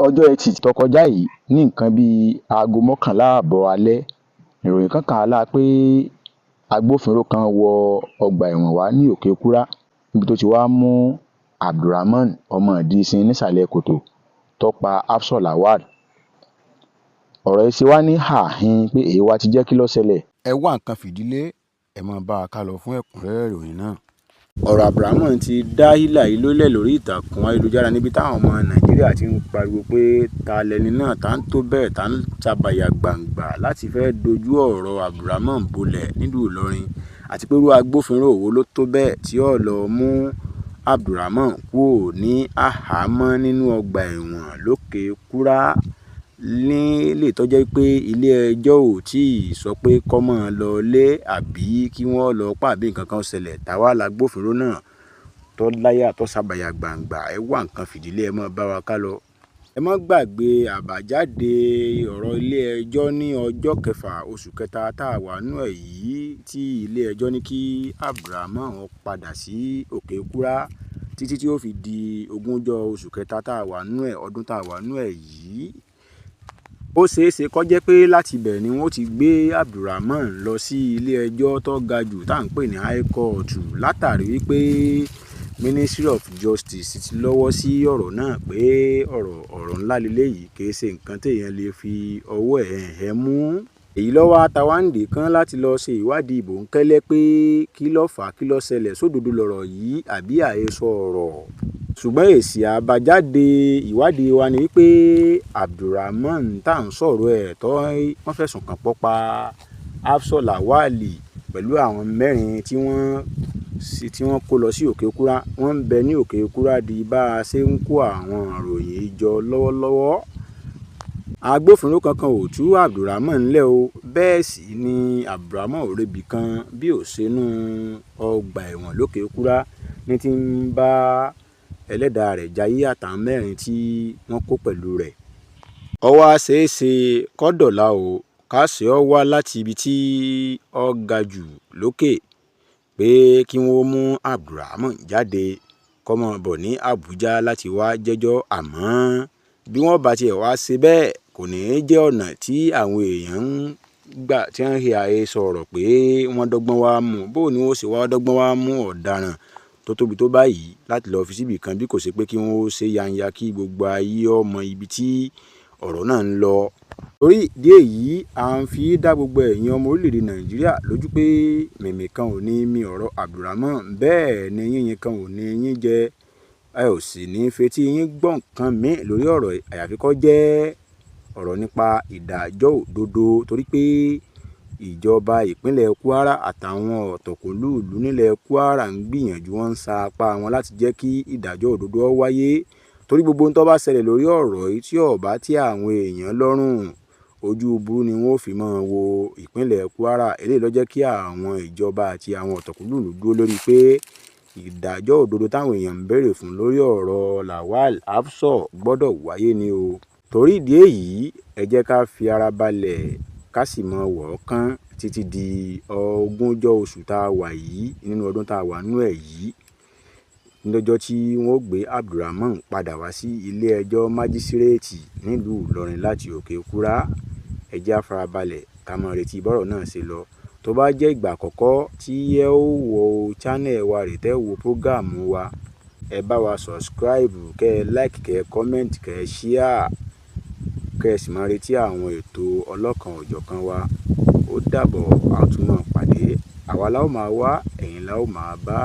Ọjọ́ Etì tó kọjá yìí ní nǹkan bíi aago 11 ààbọ̀ alẹ́, ìròyìn kan kà á lá pé agbófinró kan wọ ọgbà ẹ̀wọ̀n wá ní Òkè-Kúrá níbi tó ti wá mú Abdulrahman ọmọ Ìdísìn nísàlẹ̀ kòtò tó pa Hafsat Lawal. Ọ̀rọ̀ yìí ṣe wá ní hàhín pé èèwà ti jẹ́ kí ló ṣẹlẹ̀. Ẹ wá nǹkan fìdílé, ẹ máa bá a ká lọ fún ẹ̀kúnrẹ́rẹ́ ìròyìn náà. Ọ̀rọ̀ Abdulrahman ti dá hílàhílo lẹ̀ lórí ìtàkùn ayélujára níbi táwọn ọmọ Nàìjíríà ti ń pariwo pé ta lẹni náà, ta ń tó bẹ́ẹ̀, ta ń tàbàyà gbangba láti fẹ́ dojú ọ̀rọ̀ Abdulrahman bolẹ̀ nílùú Ìlọrin, àti pé irú agbófinró wo ló tó bẹ́ẹ̀ tí ó lọ́ọ́ mú Abdulrahman kúrò ní àhámọ́ nínú ọgbà ẹ̀wọ̀n lÓkè-Kúrá nílé tó jẹ́ pé ilé-ẹjọ́ ò tí ì sọ pé kó máa lọlé àbí kí wọ́n lọ pa àbí nǹkan kan ṣẹlẹ̀. Táwa lágbófinró náà tó láyà tó ṣàbàyà gbangba. Ẹ wá nǹkan fìdílé, ẹ máa bá wa ká lọ. Ẹ má gbàgbé àbájáde ọ̀rọ̀ ilé-ẹjọ́ ní ọjọ́ kẹfà oṣù kẹta tá a wà nínú ẹ̀ yìí tí ilé-ẹjọ́ ní kí Abdulrahman padà sí Òkè-Kúrá títí tí ó fi di ogúnjọ́ oṣù kẹta tá a wà nínú ẹ̀, ọdún tá a wà nínú ẹ̀ yìí. Ó ṣeéṣe kó jẹ́ pé láti ibẹ̀ ni wọ́n ti gbé Abdulrahman lọ sí ilé-ẹjọ́ tó ga jù tá à ń pè ní High Court, látàrí wípé Ministry of Justice ti lọ́wọ́ sí ọ̀rọ̀ náà pé ọ̀rọ̀ ńlá leléyìí, kì í ṣe nǹkan téèyàn lè fi ọwọ́ ẹ̀hẹ̀ mú. Èyí ló wá tawáǹdì kan láti lọ ṣe ìwádìí bòńkẹ́lẹ́ pé kí ló fà á, kí ló ṣẹlẹ̀, sódodo lọ̀rọ̀ yìí àbí àhesọ ọ̀rọ̀. Ṣùgbọ́n èsì àbájáde ìwádìí wa ni wípé Abdulrahman tá à ń sọ̀rọ̀ ẹ̀ tó wọ́n fẹ̀sùn kàn pọ́ pa Hafsat Lawal pẹ̀lú àwọn mẹ́rin tí wọ́n kó lọ sí Òkè-Kúrá. Wọ́n ń bẹ ní Òkè-Kúrá di bá a ṣe ń kó àwọn ìròyìn jọ lọ́wọ́lọ́wọ́. Agbófinró kankan ò tú Abdulrahman lẹ̀ o, bẹ́ẹ̀ sì ni Abdulrahman ò rebi kan bí ó ṣe nú ọgbà ẹ̀wọ̀n lÓkè-Kúrá ní ti ń bá ẹlẹ́dàá rẹ̀ jayé àtàwọn mẹ́rin tí wọ́n kó pẹ̀lú rẹ̀. Ó wá ṣeéṣe kó dọ̀la o, káṣe ó wá láti ibi tí ó ga jù lókè pé kí wọ́n mú Abdulrahman jáde kó máa bọ̀ ní Àbújá láti wáá jẹ́jọ́. Àmọ́ bí wọ́n bá tiẹ̀ wá ṣe bẹ́ẹ̀, kò ní í jẹ́ ọ̀nà tí àwọn èèyàn ń gbà tí wọ́n ń he àhesọ ọ̀rọ̀ pé wọ́n dọ́gbọ́n wá mú. Bó ni wọ́n ṣe wá dọ́gbọ́n wá mú ọ̀daràn tó tóbi tó báyìí láti lọ́ọ́ fi síbì kan bí kò ṣe pé kí wọ́n ó ṣe yanya kí gbogbo ayé ó mọ ibi tí ọ̀rọ̀ náà ń lọ. Torí ìdí èyí, à ń fi dá gbogbo ẹ̀yin ọmọ orílẹ̀-èdè Nàìjíríà lójú pé mímì kan ò ní mí ọ̀rọ̀ Abdulrahman, bẹ́ẹ̀ ni yínyìn kan ò ní yín jẹ. Ẹ ò sì ní fetí yín gbọ́ nǹkan míì lórí ọ̀rọ̀ àyàfi kó jẹ́ ọ̀rọ̀ nípa ìdájọ́ òdodo, torí pé ìjọba ìpínlẹ̀ Kwara àtàwọn ọ̀tọ̀kùlú ìlú nílẹ̀ Kwara ń gbìyànjú, wọ́n ń sa apá wọn láti jẹ́ kí ìdájọ́ òdodo ó wáyé. Torí gbogbo ohun tó bá ṣẹlẹ̀ lórí ọ̀rọ̀ yìí tí ó bá tẹ́ àwọn èèyàn lọ́rùn, ojú burú ni wọ́n ó fi máa wo ìpínlẹ̀ Kwara. Eléyìí ló jẹ́ kí àwọn ìjọba àti àwọn ọ̀tọ̀kùlú ìlú dúró lórí pé ìdájọ́ òdodo táwọn èèyàn ń béèrè fún lórí ọ̀rọ̀ Lawal Hafsat gbọ́dọ̀ wáyé ni o. Torí ìdí èyí, ẹ jẹ́ ká fi ara balẹ̀ ká sì máa wọ̀ ọ́ kán títí di ogúnjọ́ oṣù tá a wà yìí nínú ọdún tá a wà nínú ẹ̀ yìí, lọ́jọ́ tí wọ́n ó gbé Abdulrahman padà wá sí ilé-ẹjọ́ májísíréètì nílùú Ìlọrin láti Òkè-Kúrá. Ẹ jẹ́ á farabalẹ̀ ká máa retí bọ́rọ̀ náà ṣe lọ. Tó bá jẹ́ ìgbà àkọ́kọ́ tí ẹ ó wo channel wa rèé, tẹ́ wo program wa, ẹ bá wa subscribe, kẹ́ ẹ like, kẹ́ ẹ comment, kẹ́ ẹ share, kẹ́ ẹ sì máa retí àwọn ètò ọlọ́kan òjọ̀kan wa. Ó dàbọ̀, a tún máa pàdé. Àwa la ó máa wá, ẹ̀yin la ó máa bá.